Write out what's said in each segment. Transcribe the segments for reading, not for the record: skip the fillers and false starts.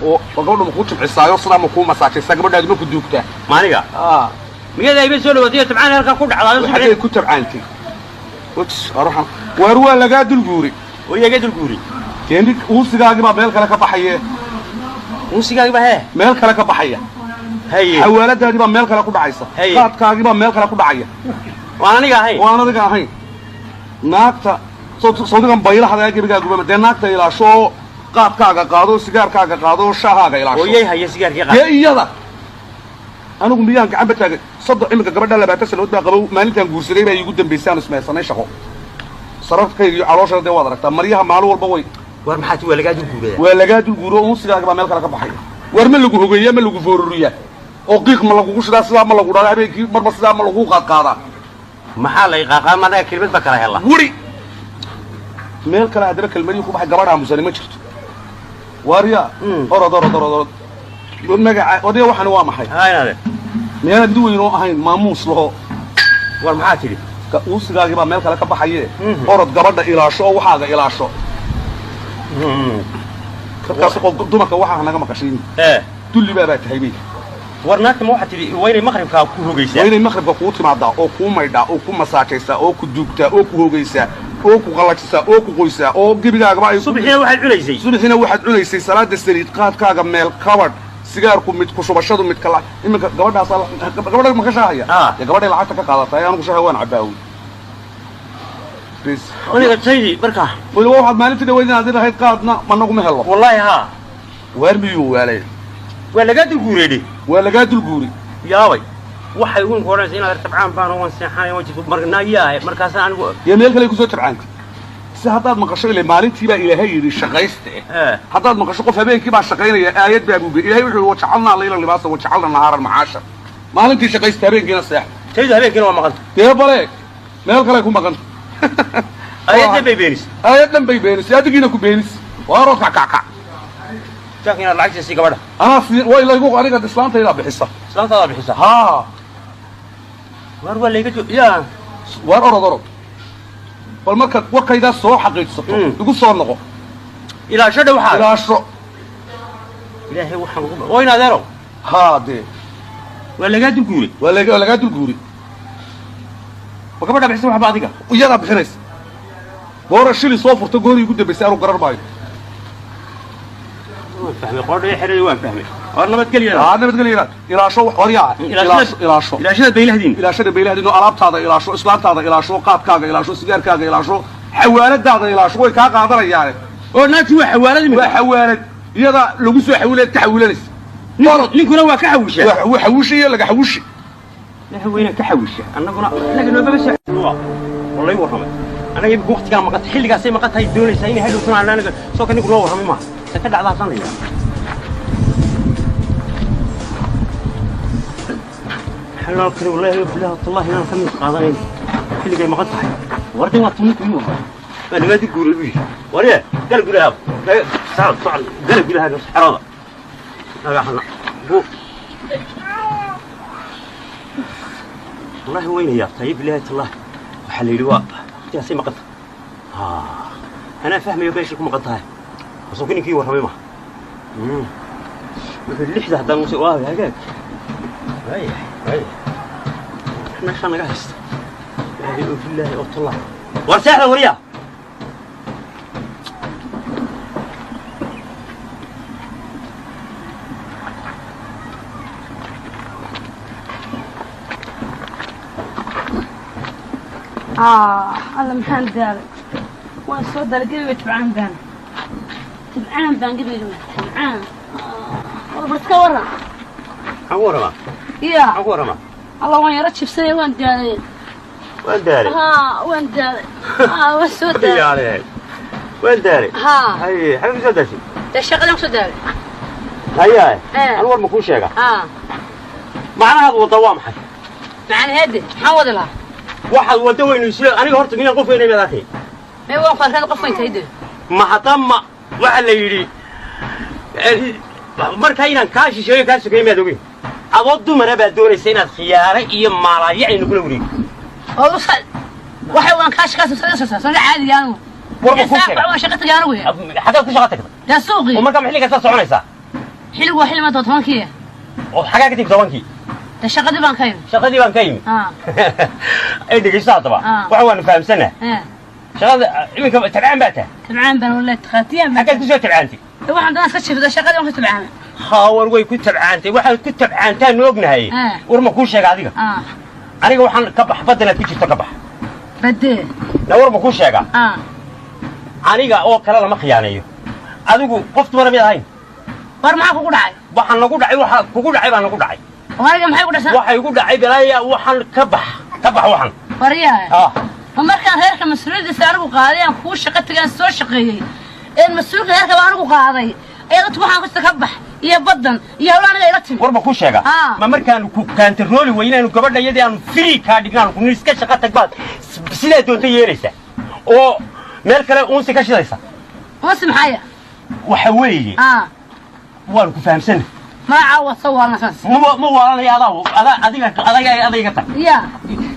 Oo oo gabadhu ma kuu jimcisaayo, sidaa ma kuu masaajaysaa? Gabadhaadu ma ku duugtaa? Maaniga? Aa. Miyada iba soo dhawaatay tabcaan halkaa ku dhacdaa? Xaggay ku tabcaantay? Uts, aruxan waar waa lagaa dulguuri. Oo iyaga dulguuri. Dee uusigaagii baa meel kale ka baxaye. Uusigaagi baa hee? Meel kale ka baxaya. Haye. Xawaaladaadii baa meel kale ku dhacaysa. Haye. Qaadkaagii baa meel kale ku dhacaya. Waan aniga ahayn. Waan adiga ahayn. Naagta sawdigan baylahada gebigaaguba dee naagta ilaasho oo qaadkaaga qaado, sigaarkaaga qaado, shaahaaga ilaasho. Oo yay haya sigaarkii qaad? Dee iyada anigu miyaan gacanba taagay? 30 iminka gabadha 20 sanood baa qabow. Maalintaan guursaday baa iigu dambaysay aan ismaysanay shaqo. Sararkayga iyo calooshana dee waad aragtaa, maryaha maalin walba way. War maxaa ti, waa lagaa dulguuraya? Waa lagaa dulguuro, unsigaaga baa meel kale ka baxaya. War ma lagu hogeeyaa, ma lagu foororiyaa, oo qiiq ma lagugu shidaa, sidaa ma lagu dhadaa habeenkii, marba sidaa ma lagu qaadqaadaa? Maxaa la iqaaqaa? Ma anaga kelmad ba kala hela? Wuri meel kale haddaba kelmadihii ku baxay. Gabadh aamusani ma jirto. Waarya. Orod, orod, orod, orod. Magaca odaya waxani waa maxay? Haa, inaade. Miyaanad mid weyn oo ahayn maamuus laho? War maxaa tidhi? Uusigaagii baa meel kale ka baxaye. Orod, gabadha ilaasho oo waxaaga ilaasho. Markaas oo dumarka waxaa naga maqashiin. Ee. Dulli baa tahay bay. War naagta ma waxaa tidhi waa inay maqribkaa ku hogaysaa? Waa inay maqribka kuu timaadaa oo kuu maydhaa oo ku masaajaysaa oo ku duugtaa oo ku hogaysaa oo ku qallajisaa oo ku qoysaa oo gebigaagaba ay. Subaxiina waxaad cunaysay. Subaxiina waxaad cunaysay salaada saliid, qaadkaaga meel kabadh, sigaarku mid ku shubashadu mid kala. Iminka gabadhaas gabadha ma ka shaahaya? Ah. Dee gabadhay lacagta ka qaadatay, anigu shaaha waan cabaawey bes. Aniga taydii markaa. Weliba waxaad maalintii dhaweyd inaad lahayd qaadna managuma helo. Wallaahi haa. Waar miyuu waalay? Waa lagaa dulguureedhe. Waa lagaa dulguuri. Yaabay, waxay ugu odhanaysa inaad tabcaan baan waan seexanay, waan jirto marnaayaa markaasaan anigu. Iyo meel kale ay kusoo tabcaantay si haddaad maqasho ile maalintii baa Ilaahay yidhi shaqayste. Ee. Haddaad maqasho qof habeenkii baa shaqaynaya, aayad baa buube. Ilahay wuxuu yidhi wajacalnaa layla libaasa wajacalna nahaaran macaasha. Maalintii shaqaysta, habeenkiina seex. Taydu habeenkiina waa maqanta. Dee bale meel kale ku maqanta. Aayaddan bay beenisay. Aayad dhan bay beenisay, adigiina ku beenis. Waaroo kac kac kac. Jaak inaad lacagta sii gabadha. Anaa sii way laygu, aniga islaantaydaa bixisa. Islaantaadaa bixisa? Haa. War waa layga jo yaa. Waar orod, orod. Bal markaad warkaydaa soo xaqiijsato igu soo noqo. Ilaasho dha waxaa. Ilaasho. Ilaahay waxaan ugu oo in adeerow. Haa dee. Waa lagaa dulguuray. Waa lagaa dulguuri. Ma gabadha bixisa waxba adiga? Iyadaa bixinaysa. Goora shili soo furta goorii ugu dambaysay anu garan maayo. Waan fahmay, qoordha iyo xerada waan fahmay. War nabadgelya. Haa, nabadgelya. Ilaasho wax waryaa, ilaasho, ilaasho. Ilaashada baylahdiin. Ilaashada baylahdin oo alaabtaada ilaasho, islaantaada ilaasho, qaadkaaga ilaasho, sigaarkaaga ilaasho, xawaaladaada ilaasho, way kaa qaadanayaane. Oo naagti waa xawaalad imika? Waa xawaalad, iyadaa lagu soo xawilaad ka xawilanaysa. Ninkuna waa ka xawishaa. Waa xawishi iyo laga xawishi. Ilaahay weyna ka xawisha, annaguna annaga noogama soo waa lay warramay. Annaga imika waqtigaa maqan, xilligaasay maqan tahay, doonaysaa inay hadhowtana anaga soo ka ninku noo warramay maaha se ka dhacdaa san la yidhaha. Xalal kale wallaahi billahi tallahi inaan ka mid qaadanayn xilligay maqan tahay. Wardan waa tuninku ii warramay, waa nimaadii guuray buu yidhi. Warye gal gudaha, socod socod, gal gudaha xerada dhagaxna bu. Wallahi wayna yaabtay, billahi tallahi. Waxaa la yidhi waa waqtigaasay maqan tahay. Anaa fahmayo meeshay ku maqan tahay asoo ninkii warramay maha. Wuxuu 6da haddaan usi waa hagaag. Waayahay, waayahay, meeshaa naga haysta. Ilaahay oo billaahi oo tallahi. War seexda wariya. Alla maxaan daalay, waan soo daalay gebiga. Tibcaan baan, tibcaan baan gebiga, tibcaan. War bartka waran. Maxaan ku warramaa? Ya. Maxaan ku warramaa? Alla waan yaro jibsanay, waan daalay. Waan daalay. Haa, waan daalay. Haa, waan soo daalay. Yaale waan daalay. Haa. Haye, xagee kusoo daashay? Dee shaqadan kusoo daalay. Haye. Eh. Anu war ma kuu sheega? Haa. Macnahaad wadda waa maxay? Macnaheede maxaan wadi lahaa? Waxaad wadda weynu isle aniga horta minaan qof weynay maad arkay? May, waan ku arkaan qof weyn tahay dee. Ma hadda ma waxaa la yidhi markaa inaan kaa shisheeyo kaa sokeeyo maad ogeyn? Adoo dumara baad doonaysa inaad khiyaare iyo maalaayo nagula wareegto. Oo usa waxay waan kaa shaqaysan soo caadiga anigu. War ma kuu sheega? Waan shaqa tagay anigu. Xaggaad ku shaqa tagta? Dee suuqii. Oo markaa ma xilli kastaa soconaysaa? Xilligu waa xilli maanta waa 10-kii. Oo xagaa ka timi 10-kii? Dee shaqadii baan ka imi. Shaqadii baan ka imi. Ay dhegeyso haddaba. Waxa waanu fahamsanaa. Shaqada iminka tabcaan baa tahay. Tabcaan baan wallahi, takhaatiyaan baan. Xaggaad kusoo tabcaantay? Dee waxaan doonaa iska jiifdo, shaqadii waan ka tabcaana. Haa, war way ku tabcaantay, waxaad ku tabcaantaan ognahay. War ma kuu sheega adiga? Aniga waxaan ka bax baddanaad ku jirto, ka bax. Badee? Na war ma kuu sheega? Aniga oo kale lama khiyaaneeyo. Adigu qof dumara mid ahayn. War maxaa kugu dhacay? Waxaan nagu dhacay, waxa kugu dhacay baa nagu dhacay. Oo aniga maxay ku dhashaa? Waxay igu dhacay balaaya. Waxaan ka bax, ka bax waxan. Waryaa. Ah. Ma markaan reerka mas-uuliyaddiisa anigu qaaday, aan kuu shaqo tagay, aan soo shaqeeyey, een mas-uulka reerka baa anigu qaaday, ayaa dadku waxaan kusta ka bax iyo baddan iyo hawla aniga ila timi. War ma kuu sheega? Ma markaanu ku kaantarooli weynaanu gabadha iyadii aanu free kaa dhignaanu ku iska shaqo tag baad sidaa doonta yeelaysa oo meel kale uunsi ka shidaysa. Unsi maxaya? Waxa weeye, waanu ku fahamsanay. Magacaa waad soo waalansaas. Ma waalanaya, adaa adaa adiga adaga adayga tag. Ya.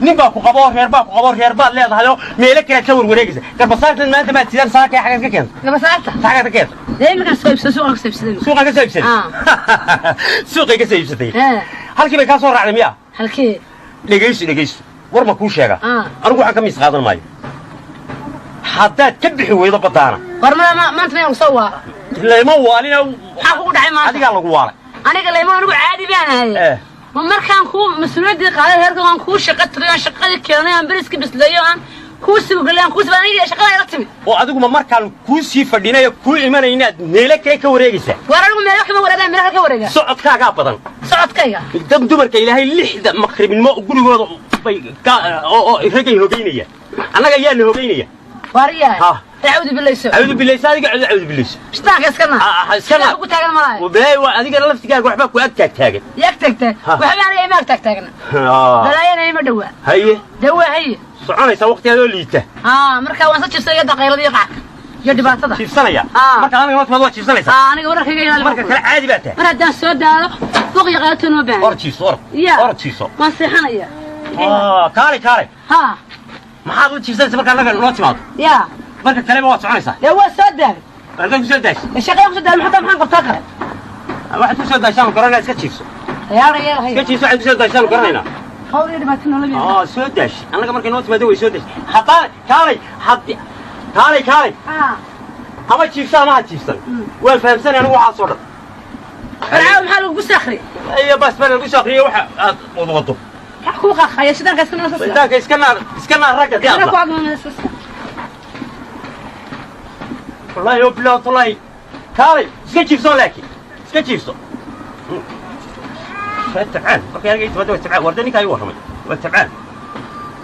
Nin baa ku qabo, reer baa ku qabo, reer baad leedahay oo meelo kale ka warwareegaysa. Garbasaartan maanta maad sidaan saakay xagaad ka keenta? Gabasaarta? Xagaad ka keenta? Dee iminkaan soo iibsaday, suuqaan ka soo iibsaday. Suuqaan ka soo iibsaday? Suuqay ka soo iibsatay. Halkii bay kaa soo raacday miya? Halkee? Dhegayso, dhegayso, war ma kuu sheega? Anigu waxaan ka miis qaadan maayo haddaad ka bixi weydo baddaana. War ma maanta mayaan soo waala? Lama waalina. Maxaa kugu dhacay maanta? Adigaa lagu waalay. Aniga layma, anigu caadi baan ahay. Ma markaan kuu mas-uuliyaddii qaaday reerka, waan kuu shaqo tagay, aan shaqadii keenay, aan beriska bisleeyo, aan kuu suugalay, aan kuu aniga shaqada ila timi. Oo adigu ma markaan kuu sii fadhinayo kuu imanaynaad meelo kale ka wareegaysaa? War anigu meelo kama wareegaa, meelo kale ka wareegaa. Socodkaagaa badan. Socodkayga? Dad dumarka ilaahay 6-da maqribnimo gurigooda bay ka oo raggay hogeynaya, annaga yaa na hogeynaya. Waaryahay. Ha. Acuudu billayso. Cawdu bilaysa, adiga cawdu bilayso. Shitaanka iska naa. Ah, ah, iska naa. Ku taagan malahay. Balaayo waa adiga laftigaaga, waxbaa ku ag taag taagan. Yaag tagtay? Ha. Waxba aniga ima ag taagtaagna. Balaayana ima dhowaa. Haye. Dee waa haye. Soconaysaa waqtigaadoo liita. Haa, marka waan soo jiifsay iyo daqiilada iyo qacka iyo dhibaatada. Jiifsanaya? Marka aniga noo timaad waa jiifsanaysaa? Haa, aniga wararkayga ilaali. Marka kale caadi baa tahay. Mar haddaan soo daalo, buuq iyo qaylatoon ma baahna. Or jiifso, or. Ya. Or jiifso. Waan seexanaya. Kaalay, kaalay. Haa. Maxaad u jiifsanaysa marka annaga noo timaado? Ya. Marka kaleba waad soconaysaa. Dee waa soo daalay. Halkaad ku soo daashay? Shaqada ku soo daalay, maxaa maxaan qabtaa kale? Waxaad ku soo daashaan garanaa, iska jiifso. Yaara yeelhay. Iska jiifso, waxaad ku soo daashaan garanaynaa. Hawl iyo dhibaato nolol yahay. Soo daashi. Annaga markay noo timaado way soo daashi. Haddaan kaalay, haddi kaalay, kaalay. Ama jiifsa ama ha jiifsan, waan fahamsanay anigu waxaasoo dhan. Barcaaw maxaa lagugu soo akhriyay? Iyo bas baa lagu soo akhriyay waxa aad wado. Maxaa kuu qaqaya? Shidaanka iska noo soo. Shaydaanka iska naar, iska naar ragga Ana ku diyaarda. agmaamada. Wallaahi oo bilahi wallahi, kaalay, iska jiifso, laakiin iska jiifso. Waa tabcaan markay aniga ii timaado, waa tabcaan. Warda ninkaa ii warramay waa tabcaan.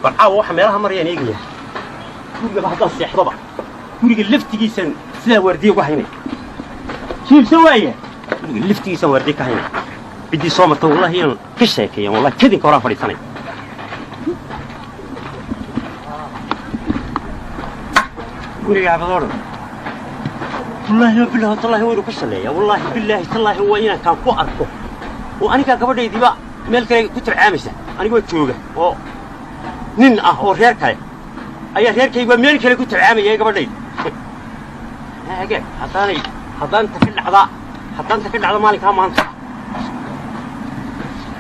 Bal caawa waxa meelaha marayaan eegaya. Gurigaba haddaan seexdoba, guriga laftigiisan sidaa waardiye uga haynaya. Jiifso waaya, guriga laftigiisan waardiye ka haynaya. Ciddii soo marta wallahi inaan ka sheekeeyan, wallahi kadinka horaan fadhiisanaya. Guriga xaafadoo dhan wallaahi bilahi tallaahi waynu ka shaleeyaa. Wallaahi bilaahi tallaahi waa inaan kaan ku arko oo anigaa gabadhaydiiba meel kale ku tabcaamaysa, anigoo jooga oo nin ah oo reer kale ayaa reerkayga meel kale ku tabcaamaya gabadhayda. Hagaag haddaanay haddaan ta ka dhacdaa, haddaan ta ka dhacda maalinkaa maanta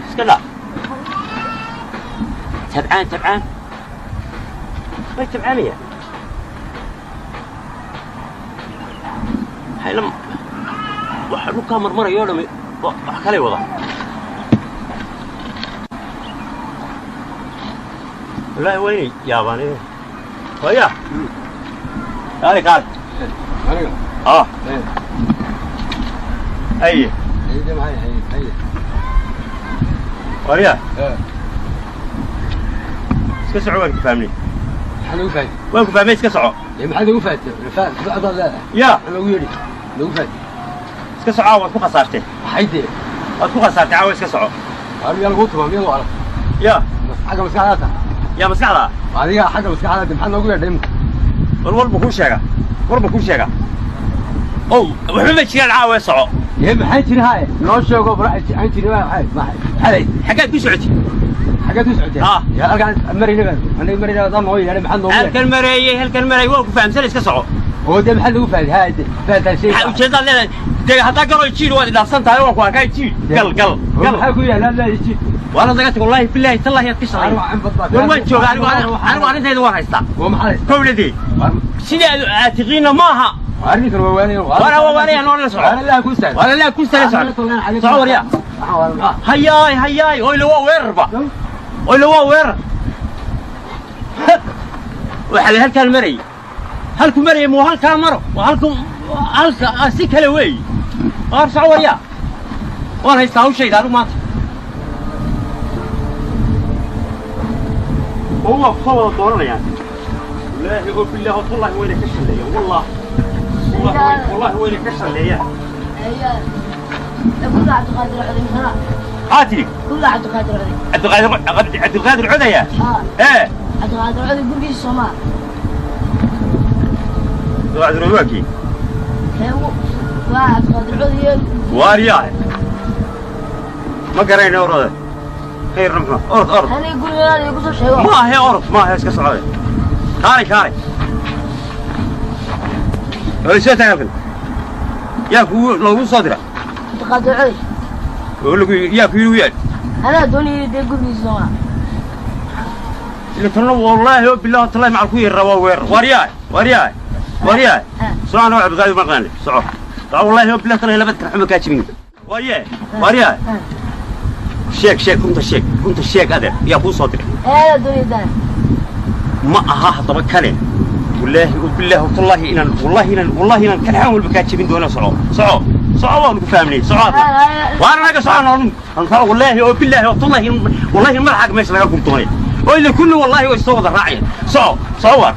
iska dhaa. Tabcaan, tabcaan way tabcaamayaan. Hayla waxa dhulkaa marmaraya oo dhami wax kalay wada. Wallaahi waa inay yaabaan. Waya kaale, kaale. Aniga? Ah, haye. Haye, maxay haye haye? Wariya, iska soco, waan ku fahmnay. Maxaa lagu fahatay? Waan ku fahmay, iska soco. Ee, maxaad igu fahatay? Adaad leedahay. Ya. Maxaa loogu yeedhi lagu fahatay? Iska soco, waad ku khasaartee. Maxay dee? Waad ku khasaartay caawa, iska soco. Waar miyaa lagu tumaa? Miyaad wala Ya. Xagga maskaxdaa tahay. Yaa maskaxda? Adiga xagga maskaxdaa tahay, maxaad noogu yeedhay imika? War war buu kuu sheega, war buu kuu sheega. Ow, waxba ma jiraan caawa, soco. Ee, maxaa jira? Haye, noo sheego bal aan jirin. Maxay maxay? Xaggaad ku socotay? Xaggeed ku socotay? Ah. Yaa halkaan marayna baan anaga marayna, adaan noo yeedhay, maxaad noogu yeedhay? Halkan mareeyey, halkan mareeyey, waan ku fahamsan, iska soco. Oo dee maxaa lagu fahatay? Haye, dee fahataa shay. Maxaa ujeedaad leedahay? Dee haddaa galo jiid waad idhaafsan tahay, waan ku arkaa. Jiid, gal, gal, gal. Maxaa ku yaala laa jiid? Waana laga tag, wallahi billahi tallahi aad ka shalay. War waan joogaa anigu, anigu arrintayda waan haystaa. Waa maxay? Kowladii sidii aad aatiqiinna maaha. Arrinkan waa waanaya. Waana waa waanaya, noona soco. Waana laa ku saaray. Waana laa ku saaray. Soco, soco, waryaa. Hayaay, hayaay, oyle waa weerarba, oyle waa weerar. Waxaa la halkaan marayay, halku marayay muu halkaa maro, waa halku halka si kale weey. Waar soco, waryaa, waan haystaa hawshayda anigu maanta. Oo waa kusoo wada dooranayaan, wallaahi oo bilaahi oo tallahi wayna ka shalleeyaan, wallah wallahi wallahi wayna ka shalleeyaan. Guriga Cabdiqaadir Coday misana? Maxaa tidhi? Guriga Cabdiqaadir Coday. Cabdiqaadir, Cabdiqaadir Codaya? Haa. Ee. Cabdiqaadir Coday gurigiisa soomaa? Cabdiqaadir waa kii. Waa Cabdiqaadir Coday. Waaryaa, ma garayna, orode khayrna muxuu, orod, orod. Aniga gurigaada igu soo sheego. Ma ahe, orod, ma ahe, iska socode. Kaalay, kaalay, way soo taag halkan. Yaa kugu loogu soo dira? Cabdiqaadir Coday. Oo lagu yaa ku yidhi yaad? Anaa doonayay dee gurigiisa soomaa. Ila tanna wallaahi oo billahi tallahi macal ku yeerra waa weerar. Waaryaa, waaryaa, waaryaa, soco. Noo Cabdiqaadir ma qaane, soco, soco. Wallaahi oo billahi tallahi labad kan xuma kaa jibin. Waaryaa, waaryaa, sheeg, sheeg, runta sheeg, runta sheeg adeer. Yaa kuu soo diray? Anaa doonayay daan. Ma aha haddaba kale, wallaahi oo bilaahi wallaahi inaan wallaahi inaan wallaahi inaan kalxaan walba kaa jebin doono. Soco, soco, soco, waanu ku fahmnay. Soco adna, waana naga socon orun, wallaahi oo bilaahi wallaahi wallaahi madaxaaga meesha laga gurdoonay oo ila kulli, wallaahi way soo wada raacayaan. Soco, soco, waar.